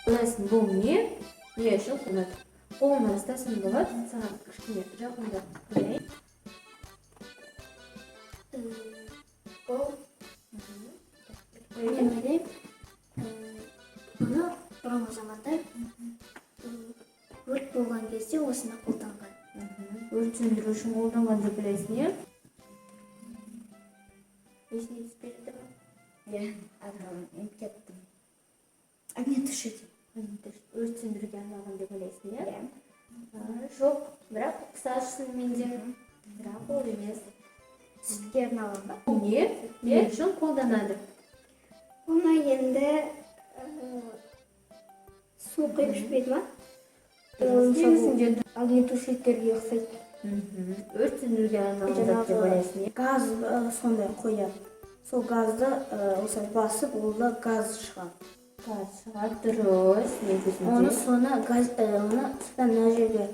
Ойлайсың, бұл не? Не үшін қолданады? Қолыңнан ұстасаң болады, саған кішкене жақындап қояйын. Бұл, мен ойлаймын, бұны бұрынғы заманда өрт болған кезде осыны қолданған. Өрт сөндіру үшін қолданған деп ойлайсың, иә? Есіңе түспей жатыр ма? Иә, атын кеттім. Огнетушитель. Өрт сөндіруге арналған деп ойлайсың, иә? Иә. А, жоқ, бірақ ұқсас шынымен де, бірақ ол емес. Сүтке арналған ба? Бұл не? Не үшін қолданады? Бұны енді су құйып ішпейді ма? Негізінде Огнетушительге ұқсайды. Өрт сөндіруге арналған зат деп ойлайсың, иә? Газ сондай қояды. Сол газды осылай басып, ол газ шығады. Газ шығады, дұрыс негізінде. Оны соны газ оны содан мына жерге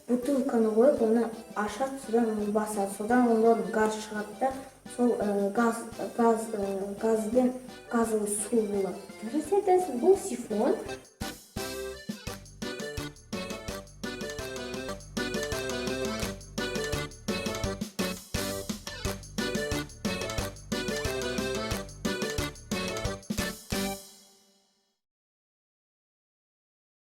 бутылканы қойып, оны ашады, содан оны басады. Содан ондан газ шығады да, сол газбен газовый су болады. Дұрыс айтасың, бұл сифон.